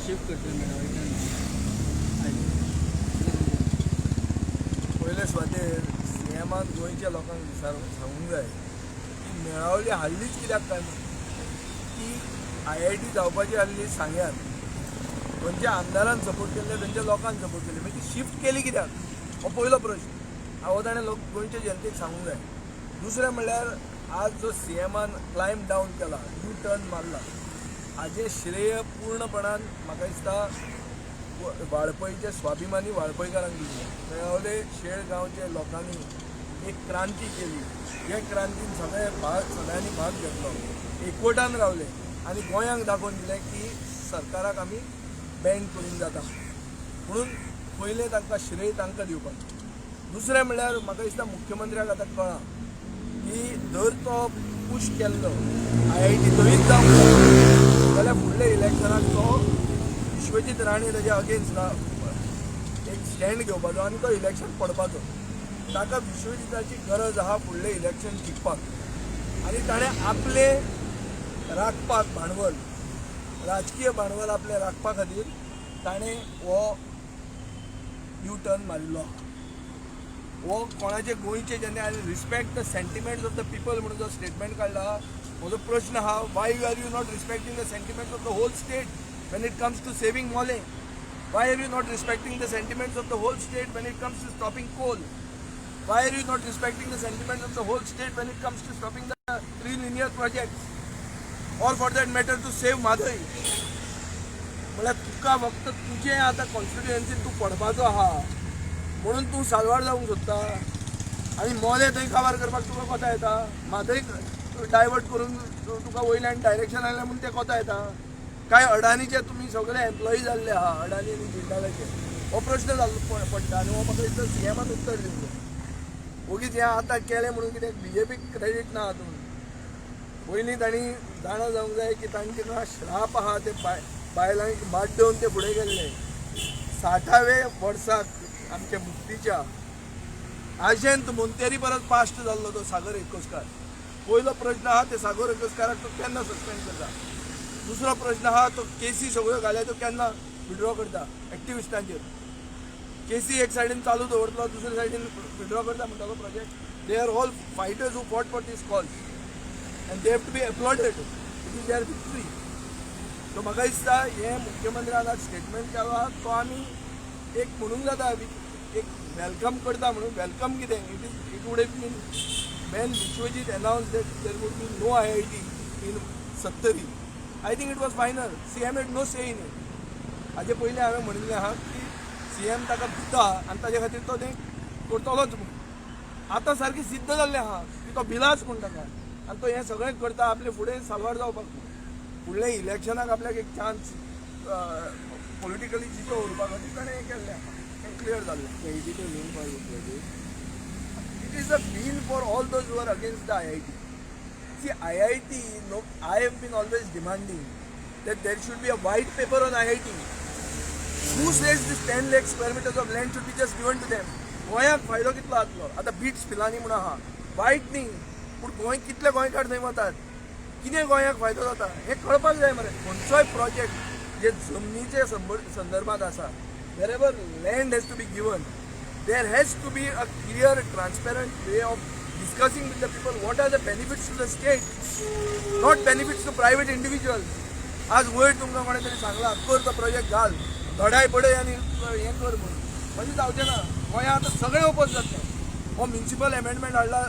Shift करतले मेळावलीच्यान. पयले सुवातेर सीएमान गोंयच्या लोकांक सांगूंक जाय की मेळावली हाडलीच कित्याक काय म्हणून. ती आयआयटी जावपाची आहली सांग्यार, खंयच्या आमदारान सपोर्ट केल्ले, थंयच्या लोकांक सपोर्ट केले, मागीर ती शिफ्ट केली कित्याक, हो पयलो प्रश्न. हो ताणें लोक गोंयच्या जनतेक सांगूंक जाय. दुसरें म्हणल्यार आज जो सीएमान क्लायम डावन केला, यू टर्न मारला, हाजें श्रेय पूर्णपणान म्हाका दिसता वाळपयचे स्वाभिमानी वाळपयकारांक दिवचें. मेळावले शेळ गांवचे लोकांनी एक क्रांती केली. हे क्रांतीन सगळे भाग सगळ्यांनी भाग घेतलो, एकवटान रावले आनी गोंयांक दाखोवन दिलें की सरकाराक आमी बँड करूंक जाता म्हणून. पयलें तांकां श्रेय तांकां दिवपाक. दुसरें म्हणल्यार म्हाका दिसता मुख्यमंत्र्याक आतां कळ्ळां की जर तो पूश केल्लो आयआयटी थंयच जावंक जाय जाल्यार फुडल्या इलेक्शनाक तो विश्वजीत राणे ताच्या अगेन्स्ट एक स्टँड घेवपाचो आनी तो इलेक्शन पडपाचो. ताका विश्वजिताची गरज आहा फुडलें इलेक्शन जिखपाक आनी ताणें आपलें राखपाक भांडवल, राजकीय भांडवल आपलें राखपा खातीर ताणें हो यू टर्न मारिल्लो आहा. हो कोणाचे गोंयचे जेन्ना "Respect the sentiments of the people" म्हणून जो स्टेटमेंट काडला, म्हजो प्रश्न आहा, why you are you not respecting the sentiments of the whole state when it comes to saving Mollem? Why are you not respecting the sentiments of the whole state when it comes to stopping coal? Why are you not respecting the sentiments of the whole state when it comes to stopping the three linear projects? Or for that matter, to save Mhadei? म्हळ्यार तुका फक्त तुजें आतां कॉन्स्टिट्युएन्सीन तूं पडपाचो आहा म्हणून तूं साल्वार जावंक सोदता आनी मोले थंय काबार करपाक तुका कोता येता. म्हादय डायवर्ट करून तुका वयल्यान डायरेक्शन आयलें म्हूण तें कोता येता काय अडानीचे तुमी सगळे एम्प्लॉई जाल्ले आहा, अडानी आनी जिंदालाचे? हो प्रश्न जाल्लो पडटा आनी हो म्हाका दिसता सीएमान उत्तर दिवंक जाय. ओगीच हें आतां केलें म्हणून कितें बीजेपीक क्रेडीट ना हातून. पयलीं तांणी जाणा जावंक जाय की तांकां श्राप आहा. ते बायलांक माड्डोवन ते फुडें गेल्ले. 60व्या वर्साक आमच्या मुक्तीच्या आजेंत मोंतेरी परत पास्ट जाल्लो तो सागर एकोस्कार. पयलो प्रश्न आहा, ते सागर एकोस्काराक तो केन्ना सस्पेंड करता? दुसरो प्रश्न आहा, तो केसी सगळ्यो घाल्या त्यो केन्ना विड्रॉ करता? एक्टिविस्टांचेर केसी एक सायडीन चालू दवरतलो, दुसरे सायडीन विड्रॉ करता म्हणटा तो project. They are all fighters who fought for this cause and they have to be applauded. It is their victory. So म्हाका दिसता हें मुख्यमंत्र्यान आज स्टेटमेंट केला तो आमी एक म्हणूंक जाता एक welcome करता म्हणून. Welcome कितें, it would have been when Vishwajit announce that there would be no IIT in Sattari, I think it was final. CM had no say in it. हाजे पयलीं हांवें म्हणिल्लें आहा की सीएम ताका भिता आनी ताजे खातीर तो तें करतलोच म्हूण. आतां सारकें सिद्ध जाल्लें आहा की तो भिलाच म्हूण ताका आनी तो हें सगळें करता आपले फुडें साल्वार जावपाक म्हूण. फुडल्या इलेक्शनाक आपल्याक एक चान्स पॉलिटिकली जितो उरपा खातीर ताणें हें केल्लें आहा, हें क्लियर जाल्लें. Is it a win for Vishwajit? It is a win for all those who are against the IIT. See, IIT, no, I have been always demanding that there should be a white paper on IIT. Who says this 10 lakh square meters of land should be just given to them? गोंयाक फायदो कितलो जातलो? आतां bits Pilani म्हणून आहा, वायट न्ही, पूण गोंय कितले गोंयकार थंय वतात, कितें गोंयाक फायदो जाता हें कळपाक जाय मरे. खंयचोय प्रोजेक्ट जे जमनीचे संदर्भात आसा, wherever land has to be given, there has to be a clear, transparent way of discussing with the people what are the benefits to the state, not benefits to private individuals. आज वयर तुमकां कोणें तरी सांगलां, कर तो project, घाल धडाय पडय आनी हें कर म्हणून, म्हणजे जावचें ना. गोंयांत आतां सगळें ओपोज जातलें. हो म्युनिसिपल एमेंडमेंट हाडला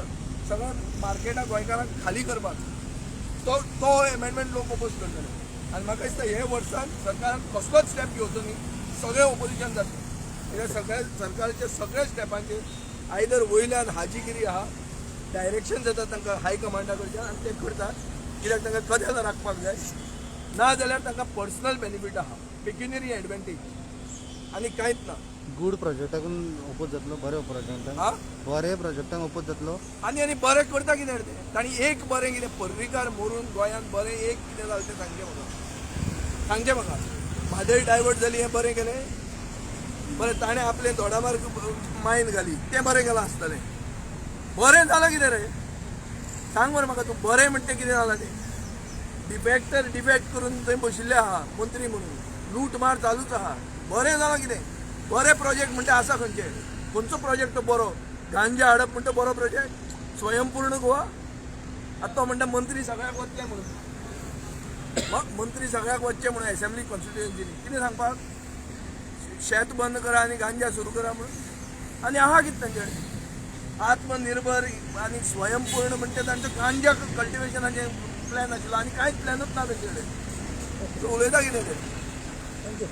सगळ्या मार्केटाक गोंयकारांक खाली करपाक, तो तो एमेंडमेंट लोक ओपोज करतले आनी म्हाका दिसता हे वर्सान सरकारान कसलोच स्टेप घेवचो न्ही, सगळें ओपोजिशन जातलें. कित्याक सगळ्या सरकारच्या सगळ्या स्टेपांचेर आयदर वयल्यान हाजीगिरी आहा, डायरेक्शन जाता तांकां हाय कमांडा कडच्यान आनी ते करतात, कित्याक तांकां कदेल राखपाक जाय, ना जाल्यार तांकां पर्सनल बेनिफीट आहा, पेक्युनियरी एडवांटेज आनी कांयच ना. गुड प्रोजेक्टाकून ओपोज जातलो, बऱ्या प्रोजेक्टाक? हा. बरे प्रोजेक्टांक ओपोज जातलो. आनी आनी बरें करता कितें रे ते? तांणी एक बरें कितें, पर्रीकार मरून गोंयांत बरें एक कितें जालें तें सांगचें म्हाका, सांगचें म्हाका. म्हादय डायवर्ट जाली हें बरें केलें? बरें, ताणें आपलें दोडामार्ग मायन घाली तें बरें केलां आसतलें. बरें जालां कितें रे? सांग मरे म्हाका तूं, बरें म्हणटा तें कितें जालां तें? डिफेक्टर डिफेक्ट करून थंय बशिल्ले आहा मंत्री म्हणून. लूटमार चालूच आहा. बरें जालां कितें बरें प्रोजेक्ट म्हणटा आसा खंयचे, खंयचो प्रोजेक्ट तो बरो? गांजा हाडप म्हणटा बरो प्रोजेक्ट? स्वयंपूर्ण गोवा. आतां तो म्हणटा मंत्री सगळ्याक वतले म्हणून, मग मंत्री सगळ्याक वचचे म्हणून एसेंब्ली कॉन्स्टिट्युएन्सीनी कितें सांगपाक, शेत बंद करा आनी गांजा सुरू करा म्हणून. आनी आहा कितें तांचे कडेन आत्मनिर्भर आनी स्वयंपूर्ण म्हणटा तांचो गांजा कल्टिवेशनाचे प्लॅन आशिल्लो आनी कांयच प्लॅनूच ना तांचे कडेन. सो उलयता कितें ते. Thank you.